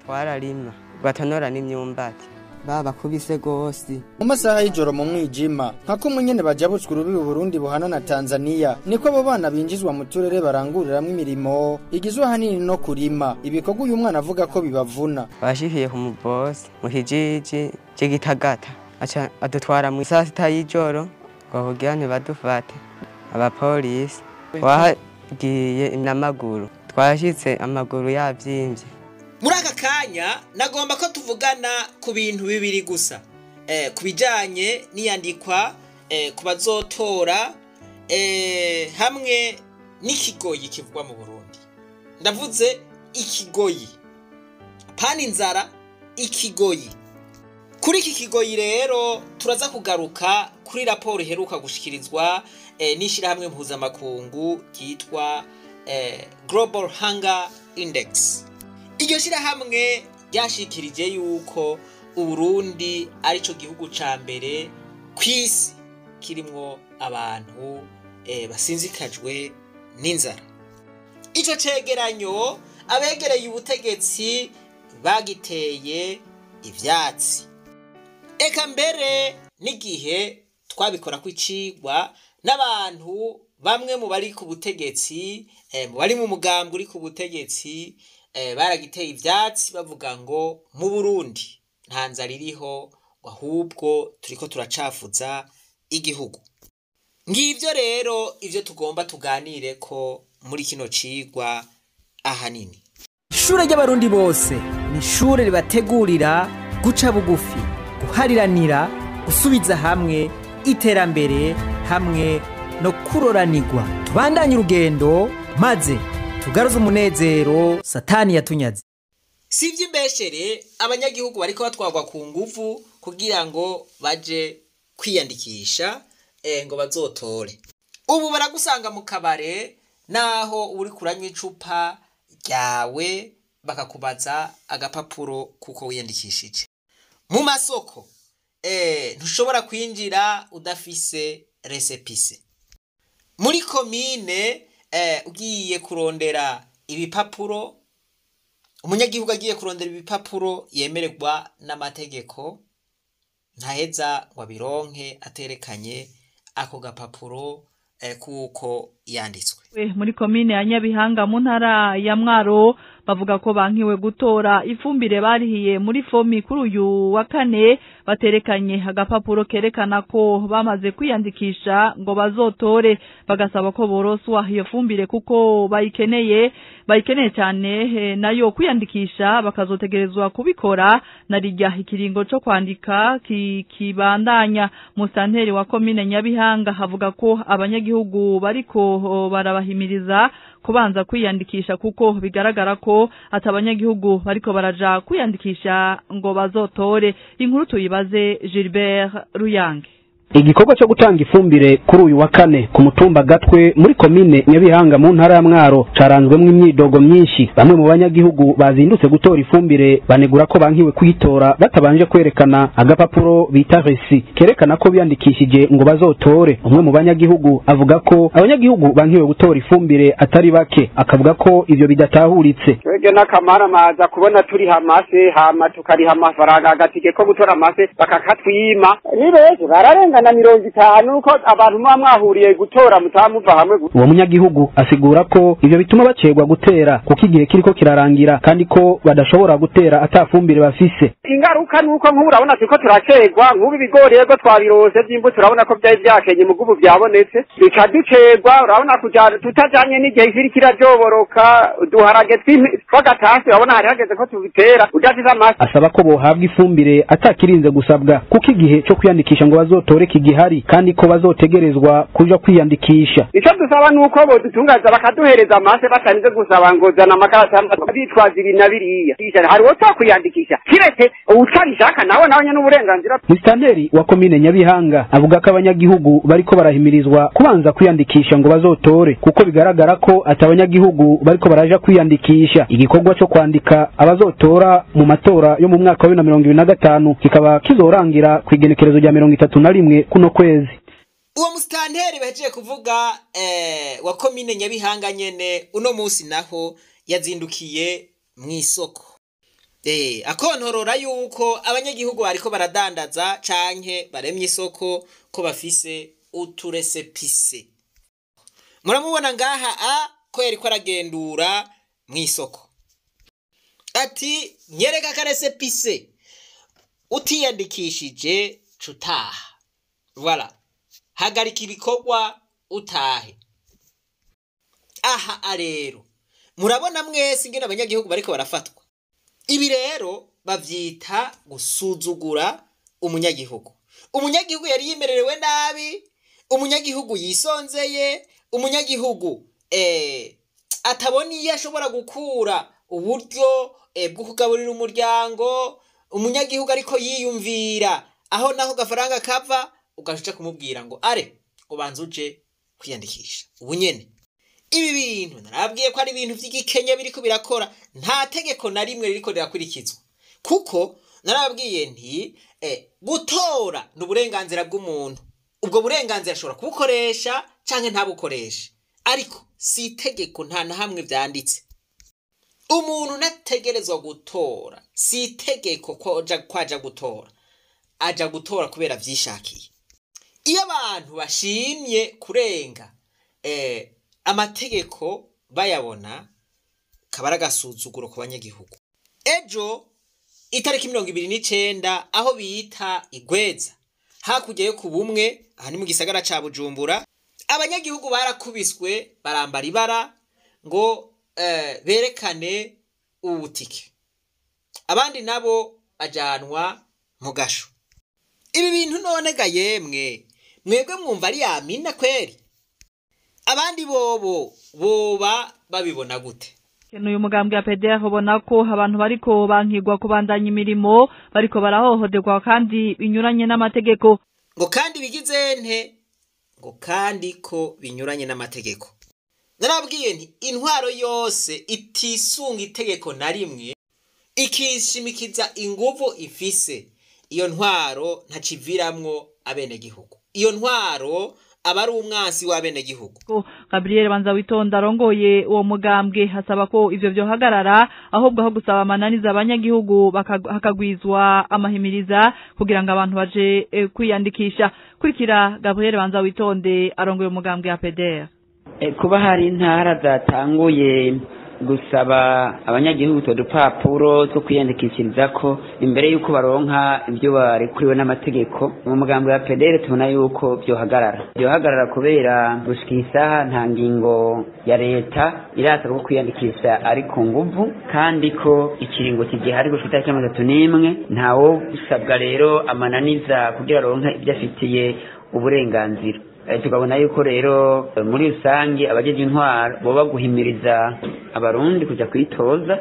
Twararima batonora n'imyumbati babakubise gose mu masaha y'ijoro mu mwijima, nka kumwe nyene bajabutswe urubibi Burundi buhana na Tanzania, niko abo bana binjizwa mu turere baranguriramwo imirimo igizwe ahanini no kurima, ibikorwa uyu mwana avuga ko bibavuna. Bashikiye ku mubosi mu kijiji c'Igitagata, aca adutwara mu saa sita y'ijoro ngo kugira ntibadufate abapolisi. Twagiye n'amaguru, twashitse amaguru yavyimvye. Muri aka kanya nagomba ko tuvugana ku bintu bibiri gusa, ku bijanye n'iyandikwa ku bazotora, hamwe n'ikigoyi kivugwa mu Burundi. Ndavuze ikigoyi, apana inzara, ikigoyi. Kuri iki kigoyi rero turaza kugaruka kuri raporo iheruka gushikirizwa n'ishirahamwe mpuzamakungu ryitwa Global Hunger Index. Iryo shirahamwe ryashikirije yuko Uburundi arico gihugu ca mbere kw'isi kirimwo abantu basinzikajwe n'inzara. Ico cegeranyo abegereye ubutegetsi bagiteye ivyatsi. Eka mbere n'igihe twabikora kw'icigwa n'abantu bamwe mu bari ku butegetsi, mu bari mu mugambwe uri ku butegetsi, baragiteye ivyatsi bavuga ngo mu Burundi nta nzara iriho, ahubwo turiko turacafuza igihugu. Ngivyo rero ivyo tugomba tuganire ko muri kino cigwa ahanini. Ishure ry'Abarundi bose ni ishure ribategurira guca bugufi, guhariranira, gusubiza hamwe, iterambere hamwe no kuroranirwa. Tubandanye urugendo maze tugaruze umunezero Satani yatunyaze. Si ivy'imbeshere, abanyagihugu bariko batwarwa ku nguvu kugira ngo baje kwiyandikisha, ngo bazotore. Ubu baragusanga mu kabare naho uri kuranywa icupa ryawe bakakubaza agapapuro kuko wiyandikishije. Mu masoko ntushobora kwinjira udafise récépissé. Muri komine ugiye kurondera ibipapuro, umunyagihugu agiye kurondera ibipapuro yemererwa n'amategeko ntaheza ngo abironke aterekanye ako gapapuro kuko yanditswe. Muri komine ya Nyabihanga mu ntara ya Mwaro bavuga ko bankiwe gutora ifumbire barihiye muri fomi kuri uyu wa kane, baterekanye agapapuro kerekana ko bamaze kwiyandikisha ngo bazotore, bagasaba ko boroswa iyo fumbire kuko bayikeneye cyane, nayo kwiyandikisha bakazotegerezwa kubikora na rijya ikiringo cyo kwandika kibandanya. Musanteri wa komine Nyabihanga havuga ko abanyagihugu bariko barabahimiriza kubanza kwiyandikisha kuko bigaragara ko atabanyagihugu bariko baraja kwiyandikisha ngo bazotore. Inkuru tuyibaze Gilbert Ruyange. Igikorwa cyo gutanga ifumbire kuri uyu wa kane ku mutumba Gatwe muri komine Nyabihanga mu ntara ya Mwaro caranzwemwo imyidogo myinshi. Bamwe mu banyagihugu bazindutse gutora ifumbire banegura ko bankiwe kuyitora batabanje kwerekana agapapuro bita resi kerekana ko biyandikishije ngo bazotore. Umwe mu banyagihugu avuga ko abanyagihugu bankiwe gutora ifumbire atari bake, akavuga ko ivyo bidatahuritse. Twebwe n'akamara maza kubona turi hamase hama tukariha amafaranga agatike ko gutora amase bakakatwima, ni benshi bararenga na 50 uko abantu muba mwahuriye gutora mutamuva hamwe. Uwo munyagihugu asigura ko ivyo bituma bacerwa gutera kuko igihe kiriko kirarangira kandi ko badashobora gutera atafumbire bafise. Ingaruka nuko nk'ubu urabona turiko turacerwa, nk'ubu ibigori yego twabirose vy'imbuto urabona ko vyari vyakenye mugubu vyabonetse, bica ducerwa, urabona kuja tutajanye n'igihe kiri kiraryoboroka, duharage twagatasi urabona hari hageze ko tubitera udafise amase. Asaba ko bohabwa ifumbire atakirinze gusabwa kuko igihe cyo kwiyandikisha ngo bazotore kigihari kandi ko bazotegerezwa kuja kwiyandikisha. Ico dusaba nuko bodutungaza bakaduhereza amase batanize gusaba ngo zana amakarata bitwaza ibi na biriya. Hari uwo kwiyandikisha kiretse uwutabishaka nawe nyene n'uburenganzira. Musitanteri wa komine Nyabihanga avuga ko abanyagihugu bariko barahimirizwa kubanza kwiyandikisha ngo bazotore kuko bigaragara ko atabanyagihugu bariko baraja kwiyandikisha. Igikorwa cyo kwandika abazotora mu matora yo mu mwaka wa 2025 kikaba kizorangira kwigenekerezo rya 31 kuno kwezi. Uwo musitanteri bahejeje kuvuga wa komine Nyabihanga nyene uno munsi naho yazindukiye mw'isoko. Akontorora yuko abanyagihugu bariko baradandaza canke baremye isoko ko bafise uturécépissé. Muramubona ngaha a ko yariko aragendura mw'isoko, ati nyereka akarécépissé, utiyandikishije cutaha, voilà, hagarika ibikorwa utahe. Aha rero murabona mwese ingene abanyagihugu bariko barafatwa. Ibi rero bavyita gusuzugura umunyagihugu. Umunyagihugu yari yimererewe nabi, umunyagihugu yisonzeye, umunyagihugu atabona iyo ashobora gukura uburyo bwo kugaburira umuryango, umunyagihugu ariko yiyumvira aho naho gafaranga kava, ugaca kumubwira ngo are ubanza uje kwiyandikisha ubu nyene. Ibi bintu narabwiye ko ari ibintu vy'igikenya biriko birakora, nta tegeko na rimwe ririko rirakurikizwa, kuko narabwiye nti gutora ni uburenganzira bw'umuntu, ubwo burenganzira ashobora kubukoresha canke ntabukoreshe, ariko si itegeko, nta na hamwe vyanditse. Umuntu nategerezwa gutora, si itegeko ko kwaja gutora, aja gutora kubera vyishakiye. Iyo abantu bashimye kurenga amategeko bayabona, kaba ari agasuzuguro ku banyagihugu. Ejo itariki 29, aho bita Igweza, hakurya yo ku Bumwe, aha ni mu gisagara ca Bujumbura, abanyagihugu barakubiswe, barambara ibara ngo berekane ubutike, abandi nabo bajanwa mu gasho. Ibi bintu none ga yemwe, mwebwe mwumva ari yamina kweri? Abandi bobo boba babibona gute? Uyu mugambwe wa PDR ubona ko abantu bariko bankigwa kubandanya imirimo bariko barahohoterwa kandi binyuranye n'amategeko. Ngo kandi bigize nte? Ngo kandi ko binyuranye n'amategeko. Narabwiye nti intwaro yose itisunga itegeko na rimwe, ikishimikiza inguvu ifise, iyo ntwaro ntaciviramwo abenegihugu, iyo ntwaro aba ari umwansi w'abenegihugu. Gabriel Banzawitonda arongoye uwo mugambwe hasaba ko ivyo vyohagarara, ahubwo aho gusaba amananiza abanyagihugu hakagwizwa amahimiriza kugira ngo abantu baje kwiyandikisha. Kurikira Gabriel Banzawitonde arongoye umugambwe wa PDR. Kuba hari intara zatanguye gusaba abanyagihugu utwo dupapuro two kwiyandikishirizako imbere y'uko baronka ibyo barekuriwe n'amategeko, mu mugambi wa PDR tubona yuko byohagarara kubera gushika isaha nta ngingo ya leta irasaba ko kwiyandikisha ari ku nguvu, kandi ko ikiringo kigihari gushika itariki 31, ntawo usabwa rero amananiza kugira aronke ibyo afitiye uburenganzira. Tukabona yuko rero muri rusange abajeje intwaro boba guhimiriza abarundi kuja kwitoza,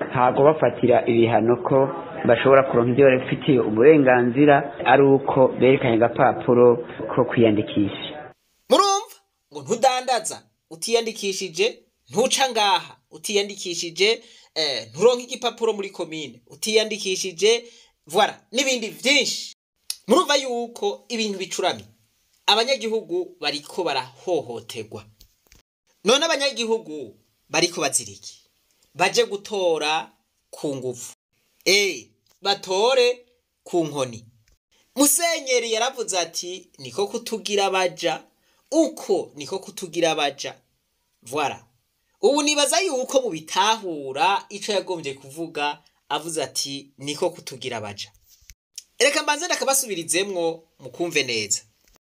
ntabwo bafatira ibihano ko bashobora kuronka ibyo bafitiye uburenganzira ari uko berekanye agapapuro ko kwiyandikisha. Murumva ngo ntudandaza utiyandikishije, ntuca ngaha utiyandikishije, nturonka igipapuro muri komine utiyandikishije, voilà, n'ibindi vyinshi. Murumva yuko ibintu bicuramye, abanyagihugu bariko barahohoterwa. None abanyagihugu bariko baziriki baje gutora ku nguvu, batore ku nkoni. Musenyeri yaravuze ati niko kutugira baja, uko niko kutugira baja, voilà. Ubu nibaza yuko mubitahura ico yagombye kuvuga avuze ati niko kutugira baja. Reka mbanze ndakabasubirizemwo mukumve neza.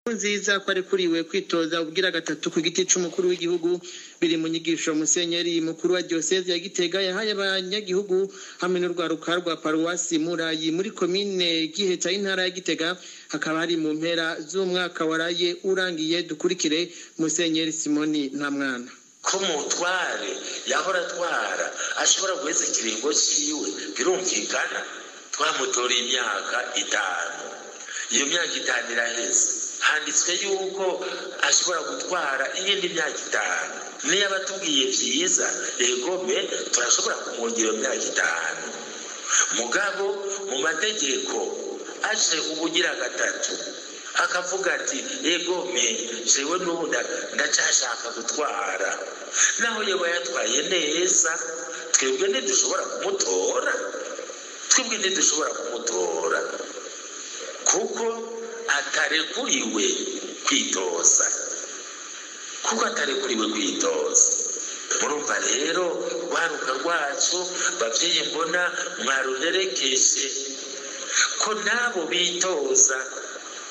Nziza ko arekuriwe kwitoza ubwira gatatu ku giti c'umukuru w'igihugu, biri mu nyigisho musenyeri mukuru wa diocese ya Gitega yahaye abanyagihugu hamwe n'urwaruka rwa paruwasi Murayi muri komine Giheta y'intara ya Gitega, hakaba hari mu mpera z'umwaka waraye urangiye. Dukurikire musenyeri Simoni Ntamwana. Ko mutware yahora atwara ashobora guheza ikiringo ciwe, birumvikana, twamutoreye imyaka 5, iyo myaka 5 iraheze, handitswe yuko ashobora gutwara iyindi myaka 5. Niyo abatubwiye vyiza egome turashobora kumwongera iyo myaka 5, mugabo mu mategeko aje ubugira gatatu akavuga ati egome jewe n'ubu ndacashaka gutwara, naho yoba yatwaye neza twebwe ntidushobora kumutora. Twebwe ntidushobora kumutora kuko atarekuriwe kwitoza, kuko atarekuriwe kwitoza. Murumva rero rwaruka rwacu, bavyeyi mbona mwaruherekeje, ko nabo bitoza,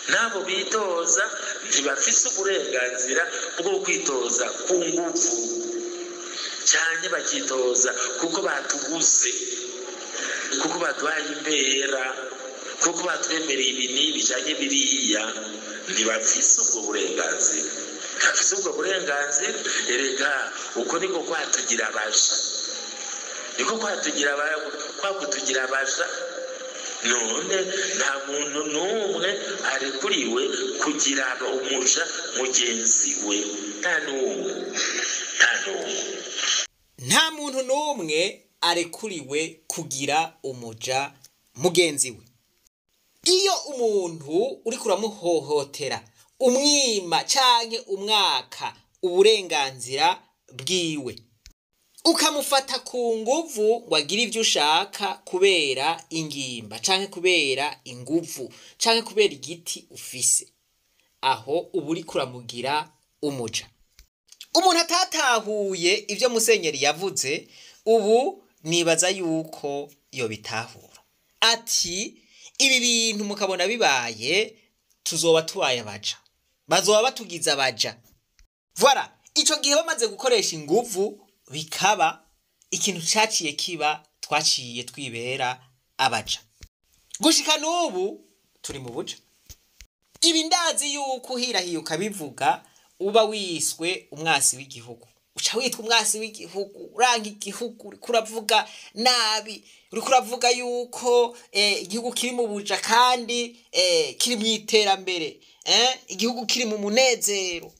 nabo bitoza ntibafise uburenganzira bwo kwitoza ku nguvu, cyane bakitoza kuko batuguze, kuko baduhaye impera, kuko batwemereye ibi n'ibi canke biriya. Ntibafise ubwo burenganzira, ntibafise ubwo burenganzira. Erega uko niko kwatugira abaja, niko kwatugira kwakutugira abaja. None nta muntu n'umwe arekuriwe kugira umuja mugenzi we, nta n'umwe, nta n'umwe. Nta muntu n'umwe arekuriwe kugira umuja mugenzi we. Iyo umuntu uriko uramuhohotera, umwima canke umwaka uburenganzira bwiwe, ukamufata ku nguvu ngo agire ivyo ushaka kubera ingimba canke kubera inguvu canke kubera igiti ufise, aho uba uriko uramugira umuja. Umuntu atatahuye ivyo Musenyeri yavuze, ubu nibaza yuko yobitahura. Ati ibi bintu mukabona bibaye, tuzoba tubaye abaja, bazoba batugize abaja. Voilà, ico gihe bamaze gukoresha inguvu bikaba ikintu caciye kiba, twaciye twibera abaja. Gushika n'ubu turi mu buja. Ibi ndazi yuko uhirahiye ukabivuga uba wiswe umwasi w'igihugu, uca witwa umwasi w'igihugu, uranga igihugu, uriko uravuga nabi, uriko uravuga yuko igihugu kiri mu buja kandi kiri mu iterambere, igihugu kiri mu munezero.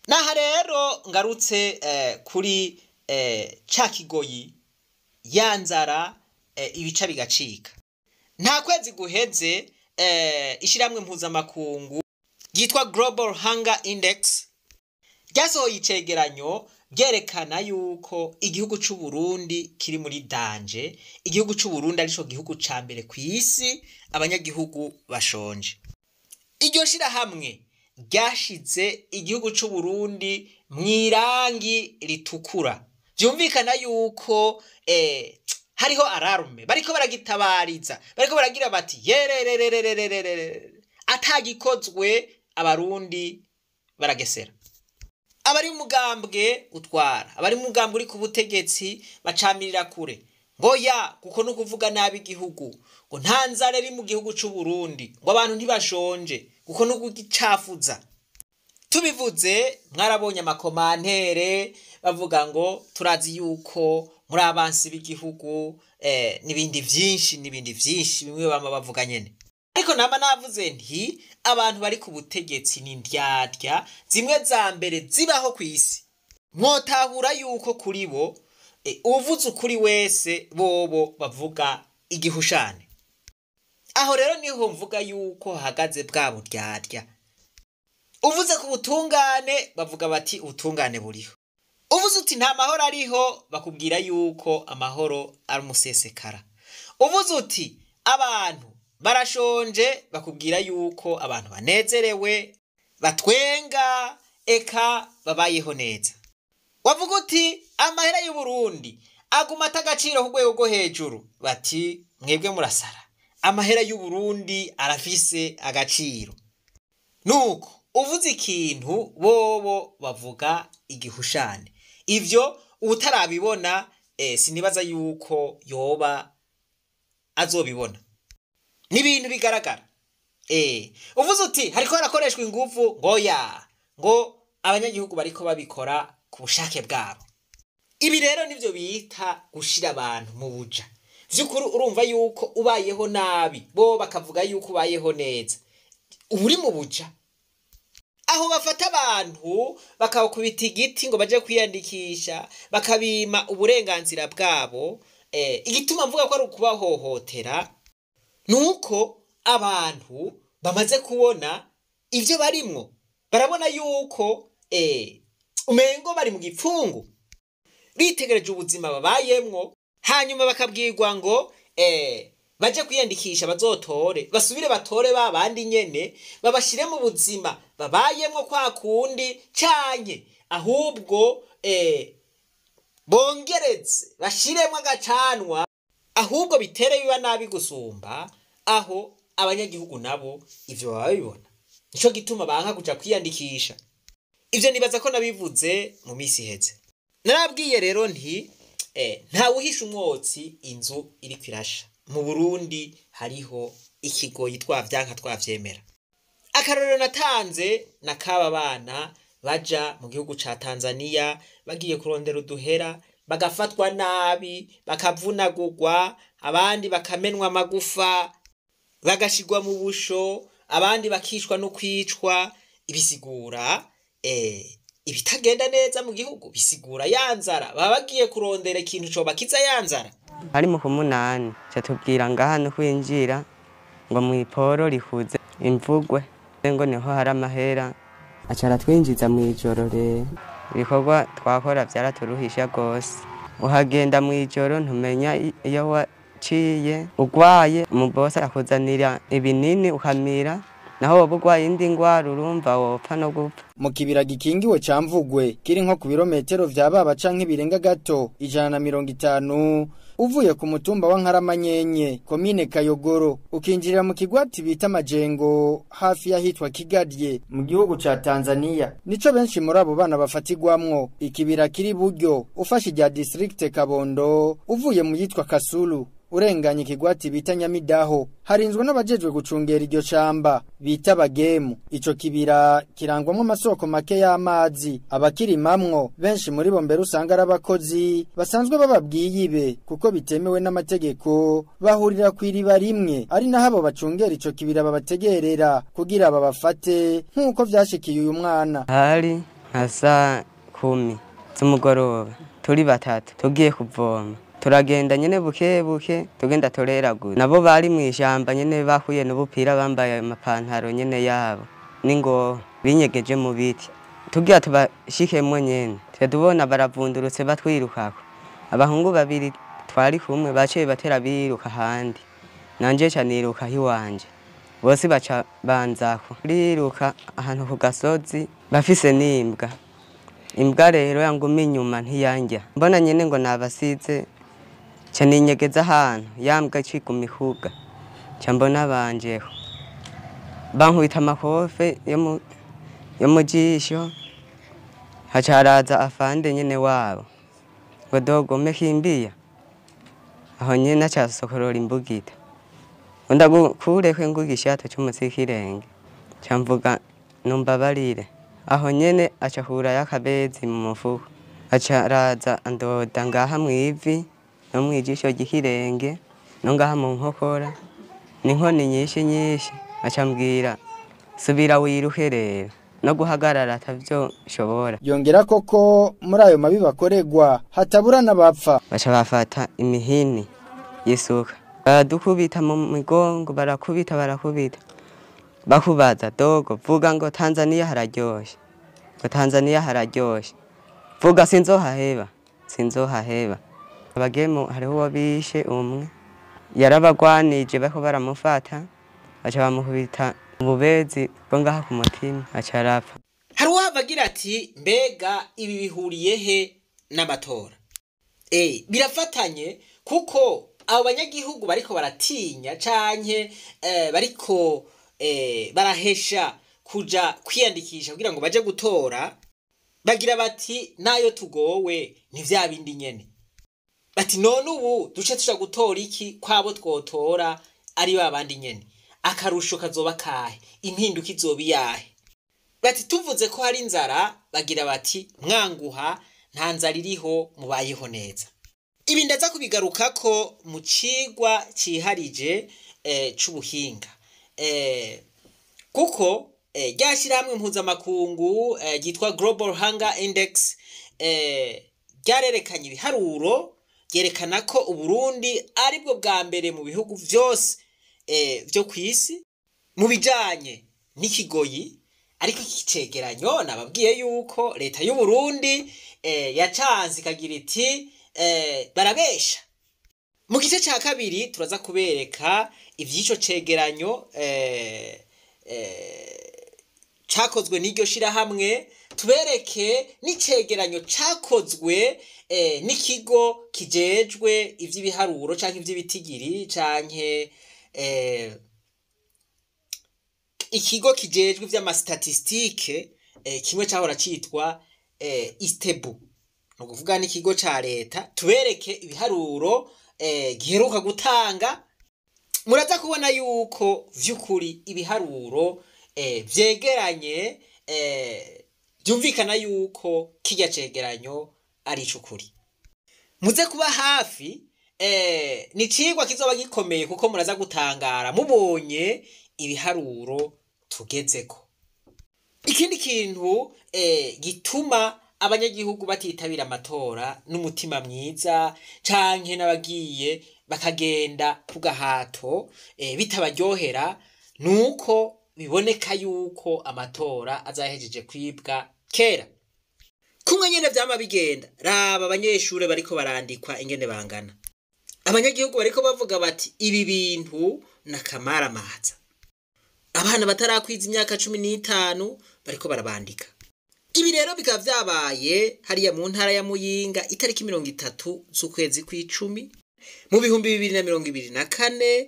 Naha rero ngarutse kuri ca kigoyi ya nzara, ibica bigacika. Nta kwezi guheze ishiramwe mpuzamakungu ryitwa Global Hunger Index ryasohoye icegeranyo ryerekana yuko igihugu c'u Burundi kiri muri danger. Igihugu c'u Burundi arico gihugu ca mbere kw'isi abanyagihugu bashonje. Iryo shirahamwe ryashize igihugu c'u Burundi mw'irangi ritukura. Vyumvikana yuko hariho alarme, bariko baragitabariza, bariko baragira bati yererererererere, atagikozwe abarundi baragesera. Abari mugambwe utwara, abari mugambwe uri ku butegetsi bacamirira kure ngo ya, kuko no kuvuga nabi igihugu, ngo nta nzara iri mu gihugu c'u Burundi, ngo abantu ntibashonje, kuko no kugicafuza. Tubivuze mwarabonye amakomantere bavuga ngo turazi yuko muri abansi b'igihugu, n'ibindi vyinshi n'ibindi vyinshi bimwe bama bavuga nyene. Ariko nama navuze nti abantu bari ku butegetsi ni ndyarya zimwe za mbere zibaho kw'isi. Mwotahura yuko kuri bo uvuze ukuri wese bobo bavuga igihushane. Aho rero niho mvuga yuko hahagaze bwa buryarya. Uvuze ku butungane bavuga bati ubutungane buriho. Uvuze uti nta mahoro ariho bakubwira yuko amahoro ari umusesekara. Uvuze uti abantu barashonje bakubwira yuko abantu banezerewe, batwenga, eka babayeho neza. Wavuga uti amahera y'u Burundi aguma atagaciro ku rwego rwo hejuru, bati mwebwe murasara, amahera y'u Burundi arafise agaciro. Nuko uvuze ikintu bobo bavuga igihushane. Ivyo utarabibona sinibaza yuko yoba azobibona. Ni ibintu bigaragara. Uvuze uti hariko harakoreshwa ingufu, ngo ya, ngo abanyagihugu bariko babikora ku bushake bwabo. Ibi rero nivyo bita gushira abantu mu buja. Vyukuri urumva yuko ubayeho nabi, bo bakavuga yuko ubayeho neza, uri mu buja. Aho bafata abantu bakabakubita igiti ngo baje kwiyandikisha, bakabima uburenganzira bwabo. Igituma mvuga ko ari ukubahohotera nuko abantu bamaze kubona ivyo barimwo, barabona yuko umengo bari mu gipfungu, bitegereje ubuzima babayemwo, hanyuma bakabwirwa ngo Baje kwiyandikisha bazotore, basubire batore ba bandi nyene, babashire mu buzima babayemwo kwa kundi, canke ahubwo bongereze bashiremwo agacanwa, ahubwo bitere biba nabi gusumba. Aho abanyagihugu nabo ivyo baba babibona, nico gituma banka kuja kwiyandikisha. Ivyo nibaza ko nabivuze mu misi iheze. Narabwiye rero nti ntawuhisha umwotsi inzu iriko irasha. Mu Burundi hariho ikigoyi twavyanka twavyemera. Akarorero natanze na kaba bana baja mu gihugu ca Tanzania bagiye kurondera uduhera, bagafatwa nabi, bakavunagurwa, abandi bakamenwa amagufa, bagashigwa mu busho, abandi bakishwa no kwicwa. Ibisigura ibitagenda neza mu gihugu, bisigura ya nzara. Baba bagiye kurondera ikintu cobakiza ya nzara. Hari mu kumunani catubwira ngaha no kwinjira ngo mw'iporo rihuze imvugwe ngo niho hari amahera. Aca aratwinjiza mw'ijoro. Rero ibikorwa twakora vyaraturuhisha gose. Uhagenda mw'ijoro ntumenya iyo waciye. Ugwaye, umubosi akuzanira ibinini ukamira, naho woba ugwaye indi ngwara urumva wopfa no gupfa. Mu kibira gikingiwe ca Mvugwe kiri nko ku birometero vya baba canke birenga gato 150 uvuye ku mutumba wa Nkaramanyenye, komine Kayogoro, ukinjirira mu kigwati bita Majengo hafi y'ahitwa Kigadye mu gihugu ca Tanzania, nico benshi muri abo bana bafatigwamwo. Ikibira kiri buryo ufashe rya district Kabondo uvuye mu yitwa Kasulu, urenganye ikigwati bita Nyamidaho, harinzwe n'abajejwe gucungera iryo shamba bita bagemu. Ico kibira kirangwamwo amasoko make y'amazi. Abakirimamwo benshi muri bo mbere usanga ari abakozi basanzwe bababwiye, kuko bitemewe n'amategeko bahurira ku iriba rimwe, ari naho abo bacungera ico kibira babategerera kugira babafate, nk'uko vyashikiye uyu mwana. Hari nka saa 10 z'umugoroba, turi batatu tugiye kuvoma. Turagenda nyene buke buke, tugenda tureraguza. Nabo bari mw'ishamba nyene bahuye n'ubupira, bambaye amapantaro nyene yabo n'ingoho, binyegeje mu biti. Tugira tubashikemwo nyene, tubona baravundurutse batwirukako. Abahungu babiri twari kumwe baciye batera biruka ahandi, nanje ca niruka iwanje, bose baca banzako. Riruka ahantu ku gasozi bafise n'imbwa. Imbwa rero yanguma inyuma ntiyandya. Mbona nyene ngo nabasize, ca ninyegeza ahantu, ya mbwa iciguma ihuga, ca mbona banjeho bankubita amakofe yo mu jisho. Haca haraza afande nyene wabo ngo dogo umekimbia. Aho nyene aca asokorora imbugita ngo ndagukureko ingugishato c'umusikirenge. Ca mvuga numbabarire. Aho nyene aca akurayo akabezi mu mufuko, aca araza andoda ngaha mw'ivi no mwijisho ry'ikirenge no ngaha mu nkokora n'inkoni nyinshi nyinshi. Aca ambwira subira wiruke rero, no guhagarara atavyo shobora. Yongera koko muri ayo mabi bakoregwa hatabura n'abapfa. Baca bafata imihini y'isuka baradukubita mu migongo, barakubita barakubita, bakubaza dogo vuga ngo Tanzania hararyoshe, ngo Tanzania hararyoshe, vuga sinzohaheba, sinzohaheba. Abagemu hariho uwo bishe umwe, yarabagwanije bariko baramufata, baca bamukubita ububezi bwo ngaha ku mutima, aca arapfa. Hari uwahava agira ati mbega ibi bihuriye he n'amatora? Birafatanye, kuko abo banyagihugu bariko baratinya canke bariko barahesha kuja kwiyandikisha kugira ngo baje gutora, bagira bati nayo tugowe ni vya bindi nyene. Bati none ubu duce tuja gutora iki kwabo twotora ari ba bandi nyene? Akarusho kazoba kahe? Impinduka izoba iyahe? Bati tuvuze ko hari inzara, bagira bati mwanguha nta nzara iriho, mubayeho neza. Ibi ndaza kubigarukako mu cigwa ciharije c'ubuhinga, kuko rya shirahamwe mpuzamakungu ryitwa Global Hunger Index ryarerekanye ibiharuro ryerekana ko Uburundi aribwo bwa mbere mu bihugu vyose vyo kw'isi mu bijanye n'ikigoyi. Ariko iki cegeranyo nababwiye yuko leta y'u Burundi yacanze ikagira iti barabesha. Mu gice ca kabiri turaza kubereka ivy'ico cegeranyo cakozwe n'iryo shirahamwe, tubereke n'icegeranyo cakozwe n'ikigo kijejwe ivy'ibiharuro canke ivy'ibitigiri canke ikigo kijejwe ivy'amastatistike, kimwe cahora citwa Istebu, ni ukuvuga n'ikigo ca leta. Tubereke ibiharuro giheruka gutanga. Muraza kubona yuko vy'ukuri ibiharuro vyegeranye, vyumvikana yuko kirya cegeranyo ari ic'ukuri. Muze kuba hafi, ni icigwa kizoba gikomeye, kuko muraza gutangara mubonye ibiharuro tugezeko. Ikindi kintu gituma abanyagihugu batitabira amatora n'umutima mwiza, canke n'abagiye bakagenda ku gahato, bitabaryohera, nuko biboneka yuko amatora azahejeje kwibwa kera. Kumwe nyene vyama bigenda, raba abanyeshure bariko barandikwa ingene bangana. Abanyagihugu bariko bavuga bati ibi bintu n'akamaramaza. Abana batarakwiza imyaka 15 bariko barabandika. Ibi rero bikaba vyabaye hariya mu ntara ya Muyinga itariki 30 z'ukwezi kw'icumi mu 2024,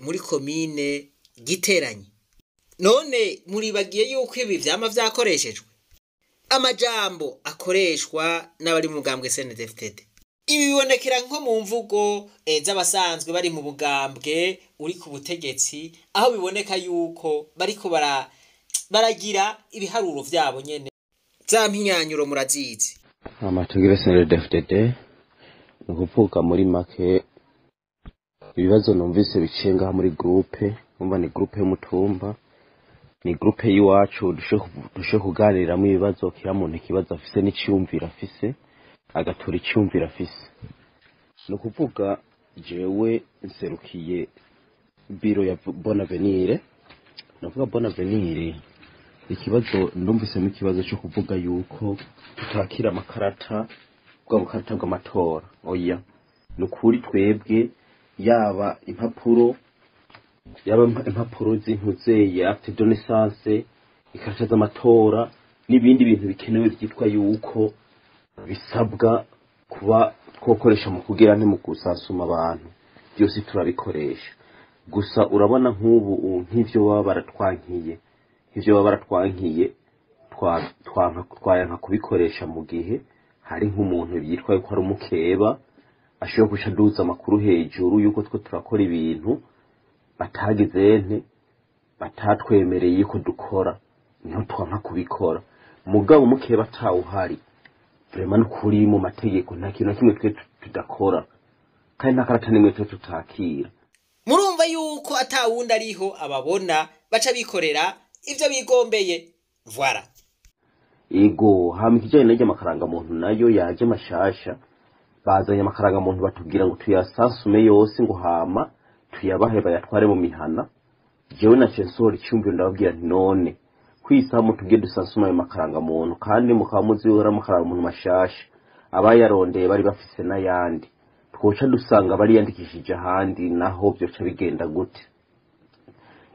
muri komine Giteranyi. None muribagiye yuko ibi vyama vyakoreshejwe amajambo akoreshwa n'abari mu mugambwe CNDD-FDD. Ibi bibonekera nko mu mvugo z'abasanzwe bari mu bugambwe uri ku butegetsi, aho biboneka yuko bariko baragira ibiharuro vyabo nyene. Za mpinyanyuro murazizi. Amatugire CNDD-FDD ni ukuvuga muri make ibibazo numvise biciye ngaha muri groupe, umva ni groupe y'umutumba, ni groupe y'iwacu dushe kuganiriramo ibibazo, kila muntu ikibazo afise n'iciyumviro afise, agatora iciyumviro afise. Ni ukuvuga jewe nserukiye biro ya Bonavenire, navuga Bonavenire ikibazo ndumvisemo ikibazo cyo kuvuga yuko tutakira amakarata, bwa bukarata bw'amatora. Oya, ni ukuri twebwe yaba impapuro, yaba impapuro z'intuzeye acte de naissance, ikarata z'amatora n'ibindi bintu bikenewe byitwa yuko bisabwa kuba twokoresha mu kugira nti mu kusasuma abantu, byose turabikoresha. Gusa urabona nk'ubu nk'ivyo baba baratwankiye, nk'ivyo baba baratwankiye twanka kubikoresha mu gihe hari nk'umuntu yitwa yuko ari umukeba ashobora guca aduza amakuru hejuru yuko twe turakora ibintu batagize nte batatwemereye yuko dukora, niho twanka kubikora. Mugabo umukeba atawuhari vraiment n'ukuri mu mategeko nta kintu na kimwe twe tudakora, kandi nta karata n'imwe twe tutakira. Murumva yuko atawundi ariho ababona baca bikorera ivyo bigombeye. Voilà. Ego, hama ikijanye n'iryo makarangamuntu nayo yaje mashasha, bazanye amakarangamuntu batubwira ngo tuyasasume yose ngo hama tuyabahe bayatware mu mihana. Jewe naciye nsohora icyumviro ndababwira nti none kwisaha mutubwiye dusasume ayo makarangamuntu, kandi mukaba muzi yuko ari amakarangamuntu mashasha, abayarondeye bari bafise n'ayandi, twoca dusanga bariyandikishije ahandi, naho vyoca bigenda gute?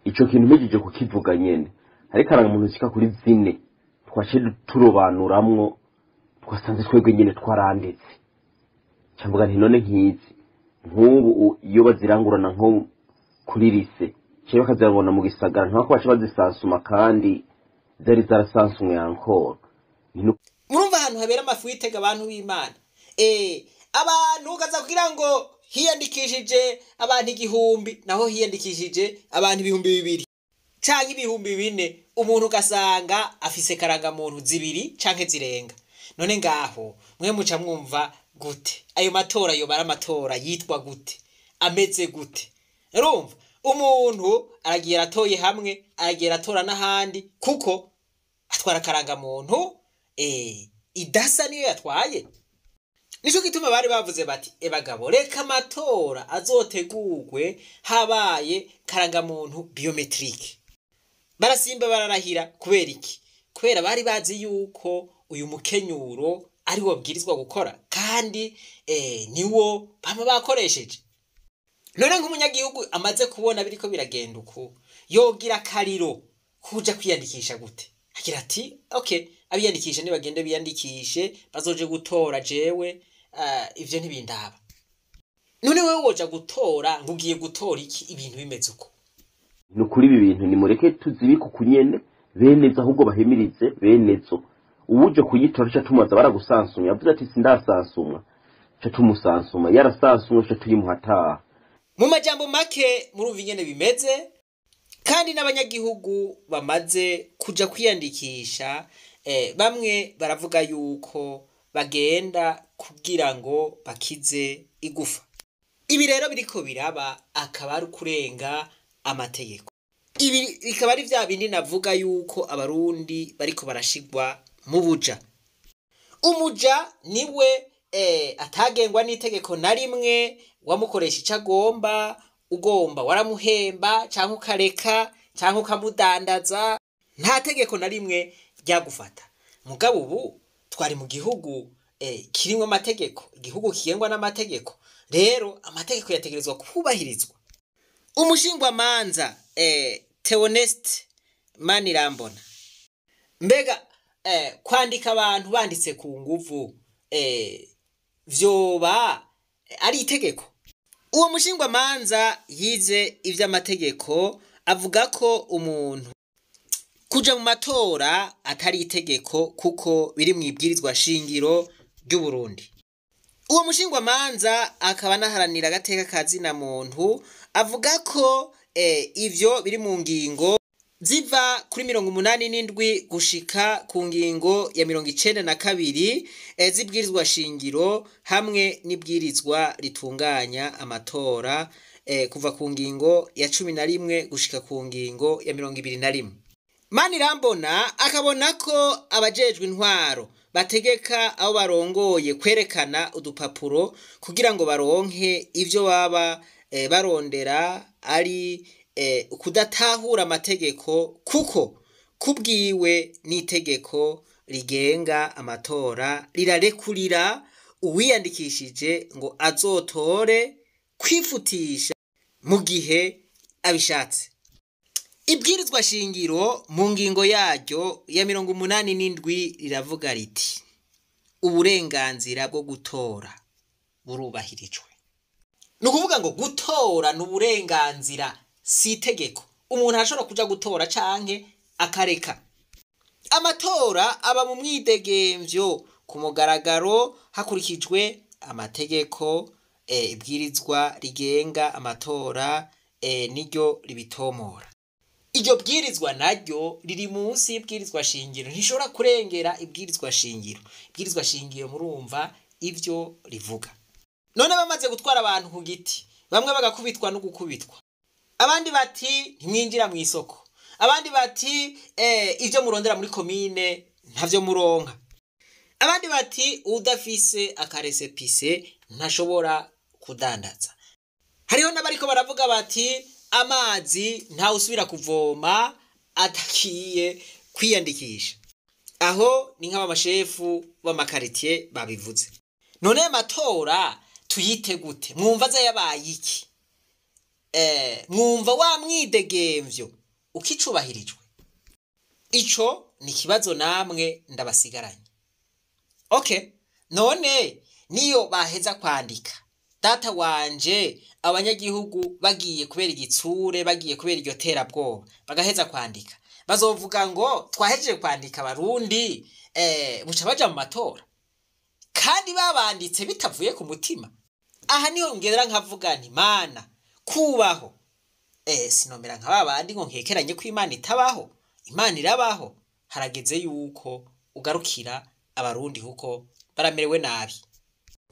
Ico kintu mpejeje kukivuga nyene, ariko karangamuntu zishika kuri zine twaciye turobanuramwo, twasanze twebwe nyene twaranditse. Camvuga nti none nkizi nk'ubu iyo bazirangurana nko kuri lise cyangwa bakazirangurana mu gisagara, ntibako baca bazisansuma kandi zari zarasansumwe yankora. Murumva ahantu habera amafu yitega abantu b'Imana. Abantu ukaza kugira ngo hiyandikishije abantu 1000, naho hiyandikishije abantu 2000 canke 4000, umuntu ugasanga afise karangamuntu zibiri canke zirenga. None ngaho mwe muca mwumva gute? Ayo matora yo bara amatora yitwa gute? Ameze gute? Urumva umuntu aragiye aratoye hamwe, aragiye aratora n'ahandi, kuko atwara karangamuntu idasa niyo yatwaye. Nico gituma bari bavuze bati ebagabo reka amatora azotegurwe habaye karangamuntu biometrique. Barasimba bararahira kubera iki? Kubera bari bazi yuko uyu mukenyuro ari wo bwirizwa gukora, Kandi niwo bama bakoresheje. None nk'umunyagihugu amaze kubona biriko biragenda uku, yogira akariro kuja kwiyandikisha gute? Agira ati okay, abiyandikisha nibagende biyandikishe, bazoje gutora jewe ivyo ntibindaba. None wewe woja gutora ngo ugiye gutora iki ibintu bimeze uko? Nukuri ibi bintu nimureke tuzibike kunyene beneza, ahubwo bahimirize benezo. Uwuje kuyitora ca tumubaza baragusansumye, yavuze ati sindasansumwa, ca tumusansuma, yarasansumwe ca tuyimuhataha. Mu majambo make murumva ingene bimeze. Kandi n'abanyagihugu bamaze kuja kwiyandikisha, bamwe baravuga yuko bagenda kugira ngo bakize igufa. Ibi rero biriko biraba akaba ari kurenga amategeko. Ibi bikaba ari vya bindi navuga yuko abarundi bariko barashigwa mu buja. Umuja niwe atagengwa n'itegeko na rimwe, wamukoresha ico agomba, ugomba waramuhemba canke ukareka canke ukamudandaza, nta tegeko na rimwe ryagufata. Mugabo ubu twari mu gihugu kirimwo amategeko, igihugu kigengwa n'amategeko. Rero amategeko yategerezwa kubahirizwa. Umushingwamanza Theoneste Manirambona, mbega kwandika abantu banditse ku nguvu vyoba ari itegeko? Uwo mushingwamanza yize ivy'amategeko avuga ko umuntu kuja mu matora atari itegeko kuko biri mu ibwirizwa shingiro ry'u Burundi. Uwo mushingwamanza akaba anaharanira agateka ka zina muntu, avuga ko ivyo biri mu ngingo ziva kuri 87 gushika ku ngingo ya 92 z'ibwirizwa shingiro hamwe n'ibwirizwa ritunganya amatora, kuva ku ngingo ya 11 gushika ku ngingo ya 21. Manirambona akabona ko abajejwe intwaro bategeka abo barongoye kwerekana udupapuro kugira ngo baronke ivyo baba barondera ari kudatahura amategeko, kuko kubwiwe n'itegeko rigenga amatora rirarekurira uwiyandikishije ngo azotore kwifutisha mu gihe abishatse. Ibwirizwa shingiro mu ngingo yaryo ya 87 riravuga riti uburenganzira bwo gutora burubahirijwe. Nukuvuga ngo gutora n'uburenganzira, si itegeko. Umuntu arashobora kuja gutora canke akareka. Amatora aba mu mwidegemvyo ku mugaragaro hakurikijwe amategeko, ibwirizwa rigenga amatora niryo ribitomora. Iryo bwirizwa naryo riri munsi y'ibwirizwa shingiro, ntishobora kurengera ibwirizwa shingiro. Ibwirizwa shingiro murumva ivyo rivuga. None bamaze gutwara abantu ku giti, bamwe bagakubitwa no gukubitwa, abandi bati ntimwinjira mu isoko, abandi bati ivyo murondera muri komine ntavyo muronka, abandi bati udafise akaresepise ntashobora kudandaza. Hariho n'abariko baravuga bati amazi ntawe usubira kuvoma atakiye kwiyandikisha. Aho ni nk'abamashefu b'amakaritiye babivuze. None amatora tuyite gute? Mwumva aza yabaye iki? Mwumva wa mwidegemvyo ukicubahirijwe? Ico ni kibazo namwe ndabasigaranye. Okay, none niyo baheza kwandika data wanje abanyagihugu bagiye kubera igitsure, bagiye kubera iryo terabwoba, bagaheza kwandika, bazovuga ngo twahejeje kwandika abarundi, buca baja mu matora kandi babanditse bitavuye ku mutima. Aha niho ngera nkavuga nti Mana kubaho, sinomera nka babandi ngo nkekeranye ko Imana itabaho. Imana irabaho. Harageze yuko ugarukira abarundi kuko baramerewe nabi.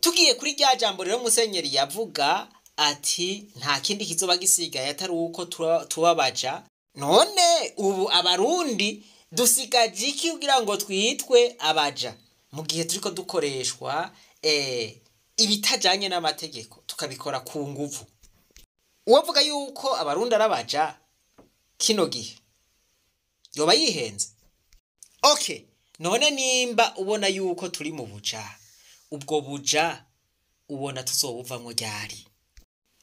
Tugiye kuri rya jambo rero Musenyeri yavuga ati nta kindi kizoba gisigaye atari uko tubabaja. None ubu abarundi dusigaje iki kugira ngo twitwe abaja mu gihe turiko dukoreshwa ibitajanye n'amategeko tukabikora ku nguvu? Uwavuga yuko abarundi arabaja kino gihe yoba yihenze. Okay, none nimba ubona yuko turi mu buja, Ubwo buja ubona tuzobuvamwo ryari?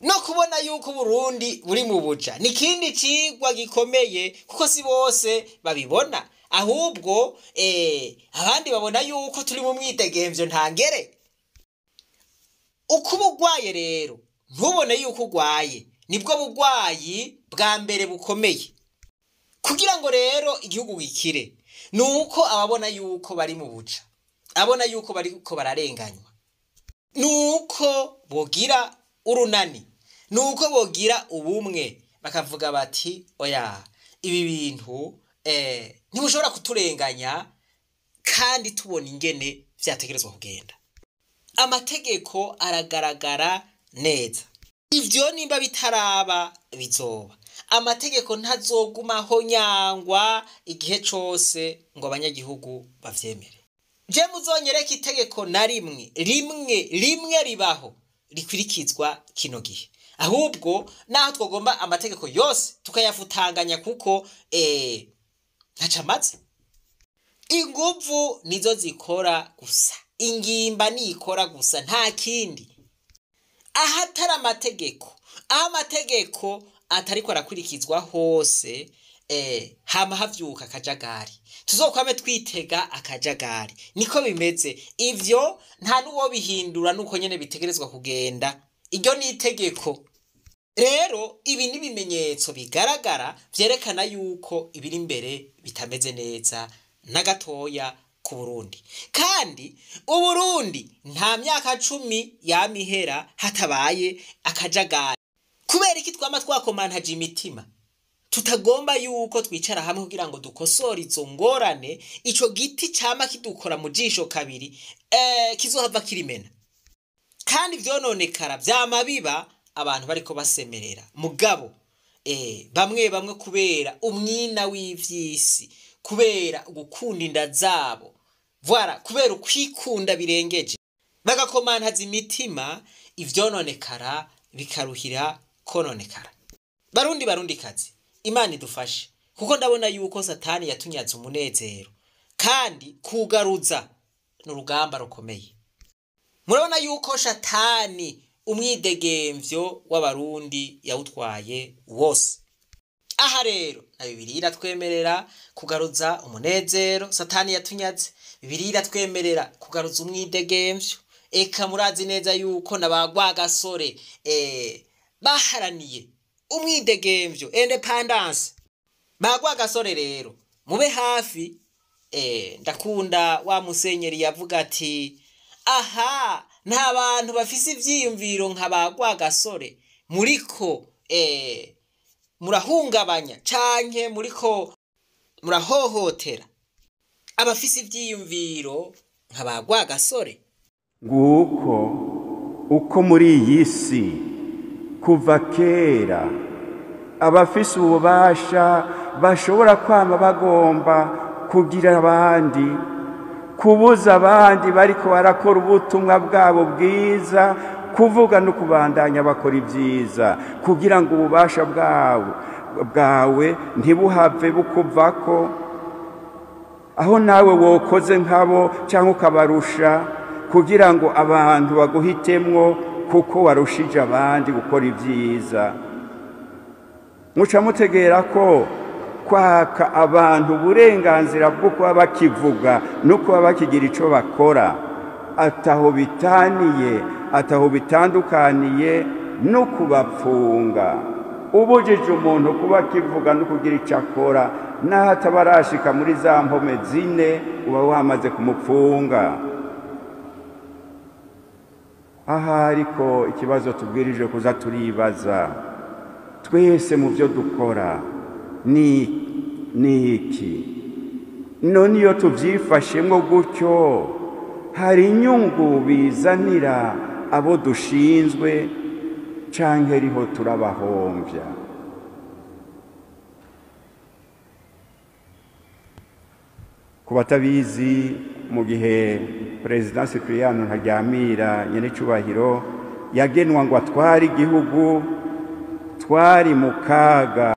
No kubona yuko Burundi buri mu buja ni kindi cigwa gikomeye, kuko si bose babibona, ahubwo abandi babona yuko turi mu mwidegemvyo ntangere. Ukuba ugwaye rero ntubone yuko ugwaye, nibwo bugwayi bwa mbere bukomeye. Kugira ngo rero igihugu gikire, nuko ababona yuko bari mu buja, abona yuko bariko bararenganywa, nuko bogira urunani, nuko bogira ubumwe, bakavuga bati oya, ibi bintu ntibushobora kuturenganya kandi tubona ingene vyategerezwa kugenda. Amategeko aragaragara neza. Ivyo nimba bitaraba bizoba. Amategeko ntazogumaho nyangwa igihe cose ngo abanyagihugu bavyemere. Je muzonyereka itegeko na rimwe rimwe rimwe ribaho rikwirikizwa kino gihe. Ahubwo naho twogomba amategeko yose tukayafutanganya, kuko ntacamaze. Inguvu nizo zikora gusa, ingimba nikora gusa, nta kindi. Ahatari amategeko, aho amategeko atariko arakurikizwa hose, hama havyuka akajagari. Tuzokwame twitega akajagari. Niko bimeze. Ivyo nta nuwo bihindura, nuko nyene bitegerezwa kugenda. Iryo ni itegeko. Rero ibi ni ibimenyetso bigaragara vyerekana yuko ibiri imbere bitameze neza na gatoya ku Burundi. Kandi Uburundi nta myaka 10 yamihera hatabaye akajagari. Kubera iki twama twakomantaje imitima? Tutagomba yuko twicara hamwe kugira ngo dukosore izo ngorane, ico giti cama kidukora mu jisho kabiri, kizohava kirimena. Kandi vyononekara vyama biba abantu bariko basemerera. Mugabo bamwe bamwe kubera umwina w'ivyisi, kubera gukunda inda zabo, voilà, kubera ukwikunda birengeje, bagakomantaza imitima, ivyononekara bikaruhira kononekara. Barundi barundi kazi, Imana idufashe, kuko ndabona yuko Satani yatunyaze umunezero, kandi kugaruza n'urugamba rukomeye. Murabona yuko Satani umwidegemvyo w'abarundi yawutwaye wose. Aha rero na Bibiliya iratwemerera kugaruza umunezero Satani yatunyaze. Bibiliya iratwemerera kugaruza umwidegemvyo. Eka murazi neza yuko n'abagwagasore baharaniye umwidegemvyo, independence. Bagwagasore rero mube hafi. Ndakunda wa musenyeri yavuga ati aha nta bantu bafise ivyiyumviro nka bagwagasore, muriko murahungabanya canke muriko murahohotera abafise ivyiyumviro nka bagwagasore. Nguko uko muri iyi si kuva kera abafise ububasha bashobora kwama bagomba kugira abandi, kubuza abandi bariko barakora ubutumwa bwabo bwiza, kuvuga no kubandanya bakora ibyiza, kugira ngo ububasha bwawe ntibuhave bukuvako, aho nawe wokoze nkabo cyangwa ukabarusha, kugira ngo abantu baguhitemwo kuko warushije abandi gukora ibyiza. Muca mutegera ko kwaka abantu uburenganzira bwo kuba bakivuga no kuba bakigira ico bakora ataho bitaniye, ataho bitandukaniye no kubapfunga. Ubujije umuntu kuba akivuga no kugira ico akora, naho atabarashika muri za mpome zine uba wamaze kumupfunga. Aha ariko ikibazo tubwirije kuza turibaza twese mu byo dukora ni iki? None iyo tubyifashemo gutyo hari inyungu bizanira abo dushinzwe canke riho turabahombya? Ku batabizi, mu gihe President Cypriano Ntaryamira nyenecubahiro yagenwa ngo atware igihugu, twari mu kaga,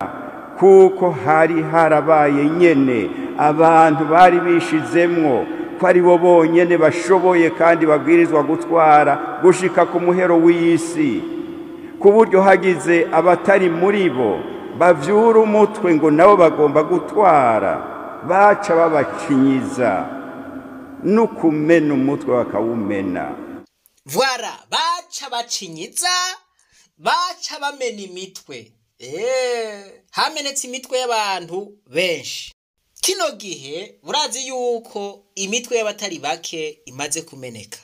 kuko hari harabaye nyene abantu bari bishizemwo ko ari bo bonyene bashoboye kandi babwirizwa gutwara gushika ku muhero w'isi, ku buryo hagize abatari muri bo bavyura umutwe ngo nabo bagomba gutwara, baca babacinyiza n'ukumena umutwe bakawumena. Vwara, baca bacinyiza, baca bamena imitwe. Hamenetse imitwe y'abantu benshi. Kino gihe urazi yuko imitwe y'abatari bake imaze kumeneka.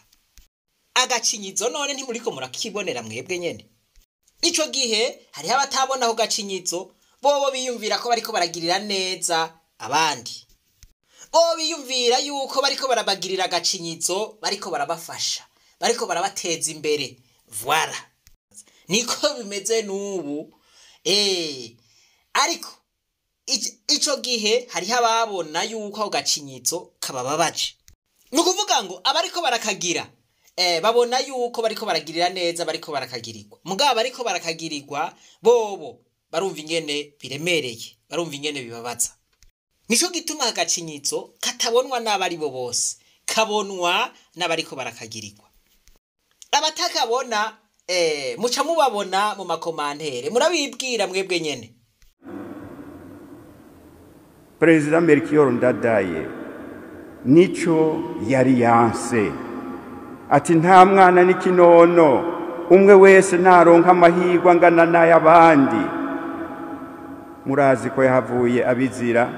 Agacinyizo none ntimuriko murakibonera mwebwe nyene. Ico gihe hariho abatabona ako gacinyizo, bobo biyumvira ko bariko baragirira neza abandi. Bobo biyumvira yuko bariko barabagirira agacinyizo, bariko barabafasha, bariko barabateza imbere. Voilà. Niko bimeze n'ubu. Ariko ico gihe hariho ababona yuko ako gacinyizo kabababaje. Ni ukuvuga ngo abariko barakagira babona yuko bariko baragirira neza, bariko barakagirirwa. Mugabo bariko barakagirirwa bobo barumva ingene biremereye, barumva ingene bibabaza. Nico gituma agacinyizo katabonwa n'abari bo bose, kabonwa n'abariko barakagirirwa. Abatakabona muca mubabona mu makomantere, murabibwira mwebwe nyene. Perezida Melchior Ndadaye nico yari yanse, ati nta mwana n'ikinono, umwe wese naronka amahirwe angana n'ay'abandi. Murazi ko yahavuye abizira.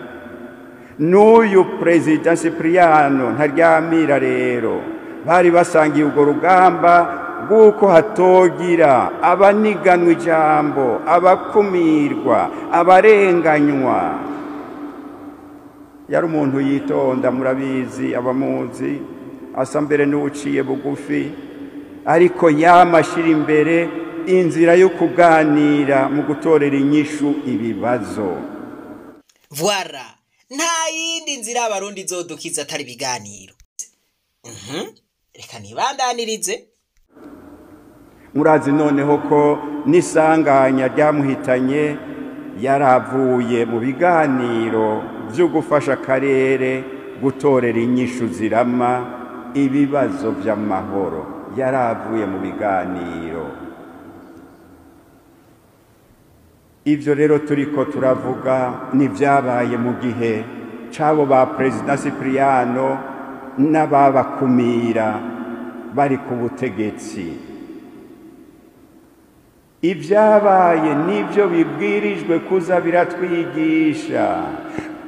N'uyu Perezida Cipriano Ntaryamira rero bari basangiye urwo rugamba rw'uko hatogira abaniganwa ijambo, abakumirwa, abarenganywa. Yari umuntu yitonda, murabizi abamuzi, asa mbere n'uciye bugufi, ariko yamashira imbere inzira yo kuganira mu gutorera inyishu ibibazo. Voilà, nta yindi nzira abarundi izodukiza atari ibiganiro. Reka nibandanirize. Murazi noneho ko n'isanganya ryamuhitanye yaravuye mu biganiro byo gufasha akarere gutorera inyishu zirama ibibazo by'amahoro. Yaravuye mu biganiro. Ivyo rero turiko turavuga ni vyabaye mu gihe c'abo ba Perezida Cipriano n'ababakumira bari ku butegetsi. Ibyabaye nibyo bibwirijwe kuza biratwigisha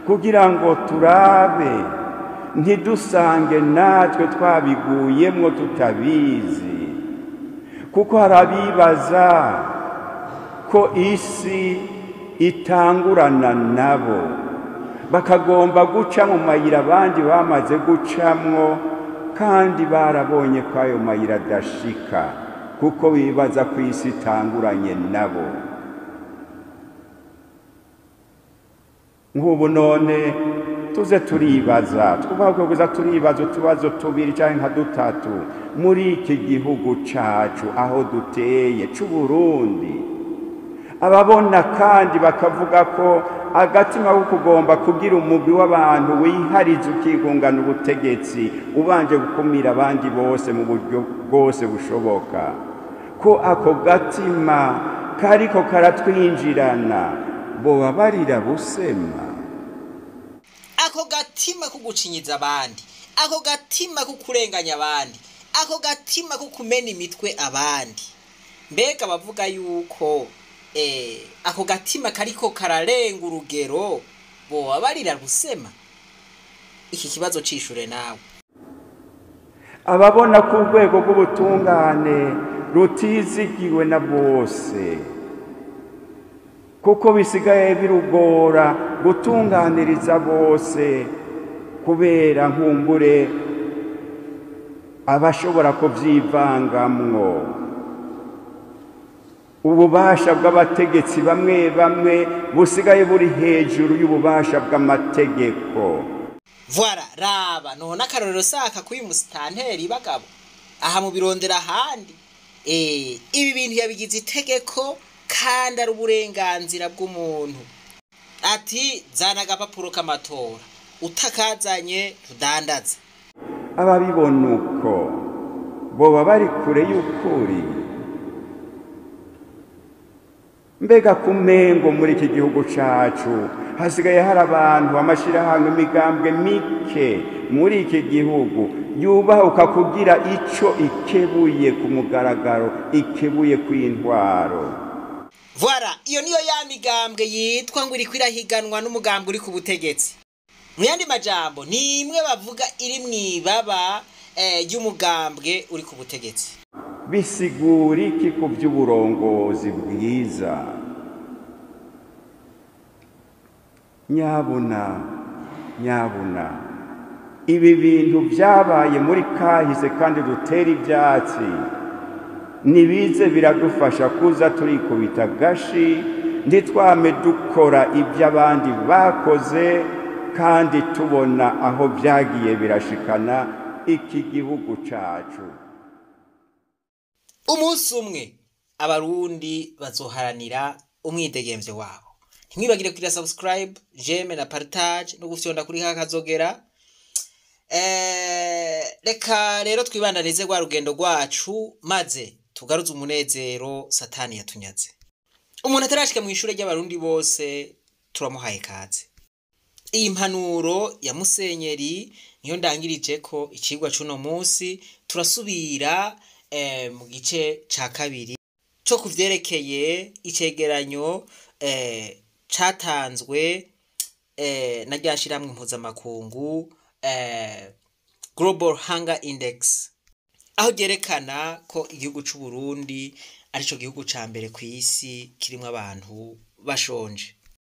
kugira ngo turabe ntidusange natwe twabiguyemwo tutabizi, kuko harabibaza ko isi itangurana nabo, bakagomba guca mu mayira abandi bamaze gucamwo, kandi barabonye ko ayo mayira adashika, kuko bibaza ko isi itanguranye nabo. Nk'ubu none tuze turibaza, twubaha turibaza utubazo tubiri canke nka dutatu muri iki gihugu cacu aho duteye c'Uburundi. Ababona kandi bakavuga ko agatima ko kugomba kugira umugwi w'abantu wihariza ukigungana ubutegetsi ubanje gukumira abandi bose mu buryo bwose bushoboka, ko ako gatima kariko karatwinjirana, boba barira busema. Ako gatima ko gucinyiza abandi, ako gatima ko kurenganya abandi, ako gatima ko kumena imitwe abandi. Mbega bavuga yuko ako gatima kariko kararenga urugero, boba barira busema. Iki kibazo cishure nawe. Ababona ko urwego rw'ubutungane rutizigiwe na bose, kuko bisigaye birugora gutunganiriza bose kubera nkumbure abashobora kuvyivangamwo. Ububasha bw'abategetsi bamwe bamwe busigaye buri hejuru y'ububasha bw'amategeko. Voilà, raba none akarorero saka kuyu musitanteri bagabo aha mu birondera ahandi. Ibi bintu yabigize itegeko kandi ari uburenganzira bw'umuntu. Ati zana agapapuro k'amatora, utakazanye tudandaza. Ababibona uko boba bari kure y'ukuri? Mbega kumengo muri iki gihugu cacu hasigaye hari abantu, amashirahamwe, imigambwe mike muri iki gihugu yubahuka kugira ico ikebuye ku mugaragaro, ikebuye kw'intwaro. Voilà, iyo niyo ya migambwe yitwa ngo iriko irahiganwa n'umugambwe uri ku butegetsi. Mu yandi majambo, ni imwe bavuga iri mw'ibaba ry'umugambwe uri ku butegetsi. Bisigura iki ku by'uburongozi bwiza? Nyabuna, nyabuna, ibi bintu byabaye muri kahise kandi dutera ibyatsi, nibize biradufasha kuza turikubita gashi, ntitwame dukora ibyo abandi bakoze kandi tubona aho byagiye birashikana iki gihugu cacu. Umunsi umwe Abarundi bazoharanira umwidegemvyo wabo. Ntimwibagire kugira subscribe, j'aime na partage no gufyonda kuri ka kazogera. Reka rero twibandanize rwa rugendo rwacu, maze tugaruze umunezero Satani yatunyaze. Umuntu atarashika mu ishure ry'Abarundi bose turamuhaye kaze. Iyi mpanuro ya Musenyeri niyo ndangirije ko icigwa c'uno munsi. Turasubira mu gice ca kabiri co kuvyerekeye icegeranyo catanzwe na rya shirahamwe mpuzamakungu Global Hunger Index, aho ryerekana ko igihugu c'u Burundi arico gihugu ca mbere kw'isi kirimwo abantu bashonje.